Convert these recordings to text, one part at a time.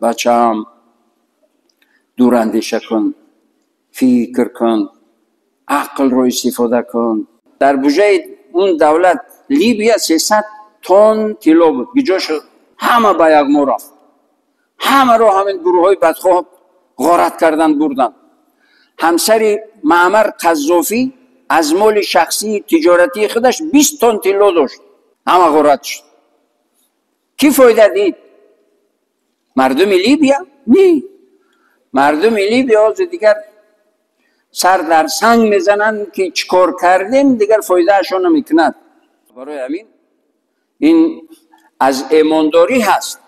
бачаам, дурандеша кун, фикр кун, ақлро истифода кун. Дар буҷаи он давлат Либия 300 тонн тилло буд. Куҷо шуд? Ҳама ба яғмо рафт. Ҳамаро ҳамин гурӯҳҳои бадхоҳ ғорат кардан бурданд. Ҳамсари Маъмар Қаззофӣ аз моли шахсии тиҷоратии худаш 20 тонн тилло дошт. Ҳама ғорат шуд. Кӣ фоида дид? Мардуми Либия? Не. Мардуми Либия ҳозир дигар сар дар санг мезананд, ки чӣ кор кардем, дигар фоидаашон намекунад. Барои ҳамин ин аз эмондорӣ ҳаст,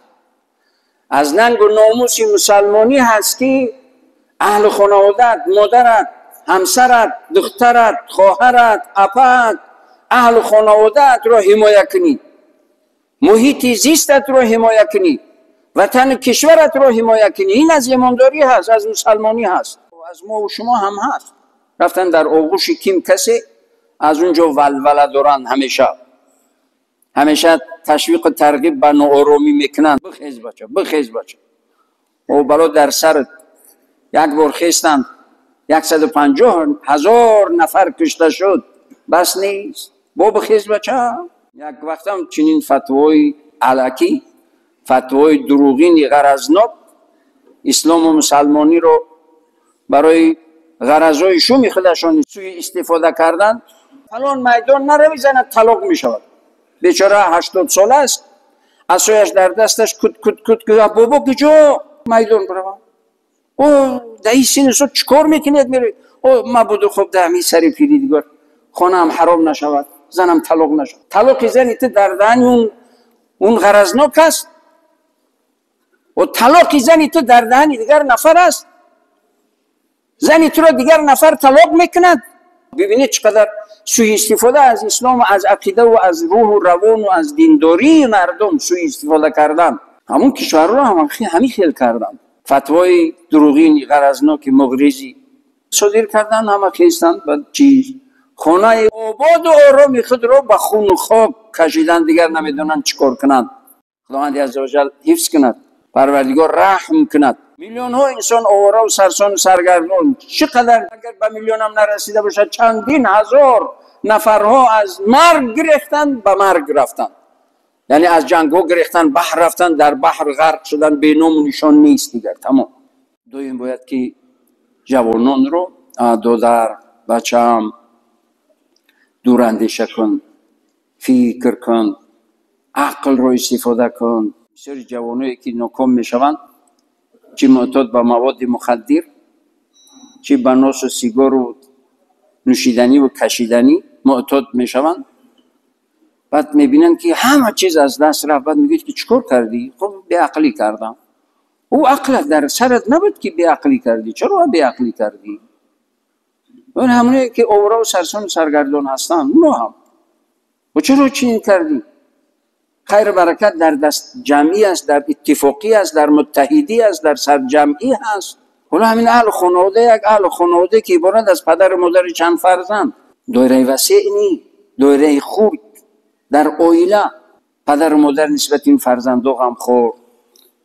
аз нангу номуси мусалмонӣ ҳаст, ки аҳли хонаводаат, модарат, ҳамсарат, духтарат, хоҳарат, апаат, аҳли хонаводаатро ҳимоя кунӣ, муҳити зистатро ҳимоя кунӣ, ватани кишваратро ҳимоя кунӣ. Ин аз эмондорӣ ҳаст, аз мусалмонӣ ҳаст, аз мо ва шумо ҳам ҳаст. Рафтан дар оғӯши ким касе, аз он ҷо валвала доранд, ҳамеша ҳамеша ташвиқу тарғиб ба нооромӣ мекунанд. Бихез, бача, бихез, бача, о бало дар сарат. Як бор хестанд, 150 000 нафар кушта шуд. Бас нест, бо бихез, бача. Як вақтам чунин фатвои алакӣ, фатвои дурӯғини ғаразнок, ислому мусалмониро барои ғаразҳои шуми худашон сӯи истифода кардан. Фалон майдон нарави, занат талоқ мешавад. Бечора 80 сола аст, асояш дар дасташ, кут кут кут. Бобо, куҷо майдон биравам? О, дар ин синну сол чӣ кор мекунед, меравед? О, мабуду хуб, дар ҳамин сари пирӣ дигар хонаам ҳаром нашавад, занам талоқ нашавад. Талоқи зани ту дар даҳани он ғаразнок аст. О, талоқи зани ту дар даҳани дигар нафар аст. Зани туро дигар нафар талоқ мекунад. Бибинед, чӣ қадар сӯистифода аз ислому аз ақидаву аз рӯҳу равону аз диндории мардум сӯистифода кардан. Ҳамун кишварҳоро ҳамин хел карданд. Фатвои дурӯғини ғаразноки муғризӣ содир кардан, ҳама хестанд ба чиз, хонаи ободу ороми худро ба хуну хок кашидан, дигар намедонанд чӣ кор кунанд. Худованди аззаваҷал ҳифз кунад, Парвардигор раҳм кунад. Миллионҳо инсон овора сарсону саргардон. Чӣ қадар, агар ба миллионам нарасида бошад, чандин ҳазор нафарҳо аз марг гирехтанд, ба марг рафтанд. Яъне аз ҷангҳо гирехтанд, баҳр рафтанд, дар баҳр ғарқ шуданд, беному нишон нест дигар, тамом. Доим бояд ки ҷавононро: додар, бачаам, дурандеша кун, фикр кун, ақлро истифода кун. Бисёри ҷавоное ки ноком мешаванд, чӣ муътод ба маводи мухаддир, чӣ ба носу сигору нӯшиданиву кашиданӣ муътод мешаванд, баъд мебинанд, ки ҳама чиз аз даст рафт. Баъд мегӯяд, ки чӣ кор кардӣ? Хуб, беақлӣ кардам. Ӯ ақлат дар сарат набуд, ки беақлӣ кардӣ? Чаро беақлӣ кардӣ? Ҳамоне ки оворау сарсону саргардон ҳастанд, оно ҳам чаро чунин кардӣ? Хайру баракат дар дастҷамъӣ аст, дар иттифоқӣ аст, дар муттаҳидӣ аст, дар сарҷамъӣ ҳаст. Ҳоло ҳамин аҳлу хонавода, як аҳлу хонавода, ки иборат аз падару модари чанд фарзанд, доираи васеъ ни, доираи хурд, дар оила падару модар нисбати ин фарзандо ғамхор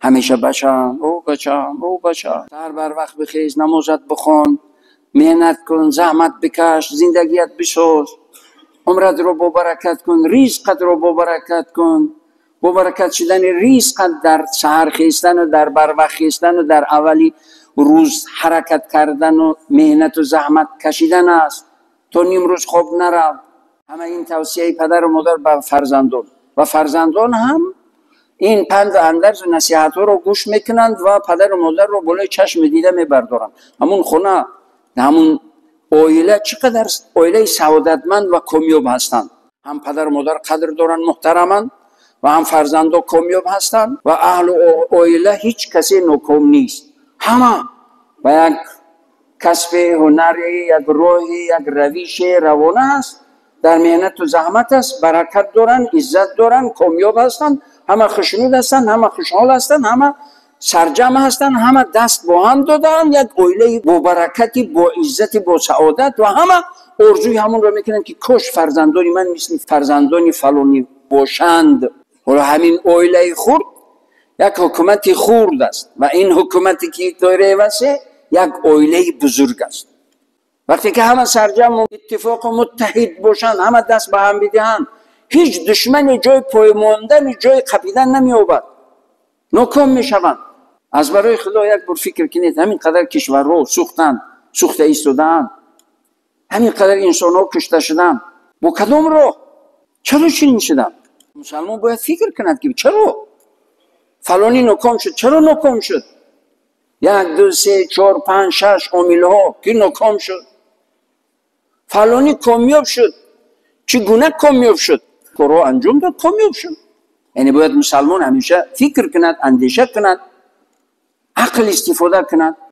ҳамеша: бачаам, о бачаам, о бачаам, саҳар барвақт бихез, намозат бихон, меҳнат кун, заҳмат бикаш, зиндагият бисоз, умратро бобаракат кун, ризқатро бобаракат кун. Бобаракат шудани ризқат дар саҳар хестану дар барвақт хестану дар аввали рӯз ҳаракат кардану меҳнату заҳмат кашидан аст. То нимрӯз хоб нарав. Ҳама ин тавсияи падару модар ба фарзандон, ва фарзандон ҳам ин панду андарзу насиҳатҳоро гӯш мекунанд ва падару модарро болои чашми дида мебардоранд. Ҳамун хона, ҳамун оила чӣ қадар оилаи саодатманд ва комёб ҳастанд. Ҳам падару модар қадр доранд, муҳтараманд, ва ҳам фарзандо комёб ҳастанд, ва аҳлу оила ҳеҷ касе ноком нест. Ҳама ба як касби ҳунаре, як роҳе, як равише равона аст, дар меҳнату заҳмат аст, баракат доранд, иззат доранд, комёб ҳастанд, ҳама хушнуд ҳастанд, ҳама хушҳол ҳастанд, ҳама сарҷамъ ҳастанд, ҳама даст бо ҳам додаанд, як оилаи бобаракати, боиззати, босаодат, ва ҳама орзуи ҳамонро мекунанд, ки кош фарзандони ман мисли фарзандони фалонӣ бошанд. Ҳоло ҳамин оилаи хурд Як ҳукумати хурд аст ва ин ҳукумате ки доираи васеъ як оилаи бузург аст. Вақте ки ҳама сарҷамъу иттифоқу муттаҳид бошанд, ҳама даст ба ҳам бидиҳанд, ҳеҷ душмане ҷои поймондани, ҷои қапидан намеёбад, ноком мешаванд. Аз барои Худо як бор фикр кунед, ҳамин қадар кишварҳо сӯхтанд, сӯхта истодаанд, ҳамин қадар инсонҳо кушта шуданд, бо кадом роҳ, чаро чунин шуданд? Мусалмон бояд фикр кунад, ки чаро фалонӣ ноком шуд, чаро ноком шуд? Як, ду, се, чор, панҷ, шаш омилҳо, ки ноком шуд. Фалонӣ комёб шуд, чӣ гуна комёб шуд? Корҳо анҷом дод, комёб шуд. Яъне бояд мусалмон ҳамеша фикр кунад, андеша кунад, ақл истифода кунад.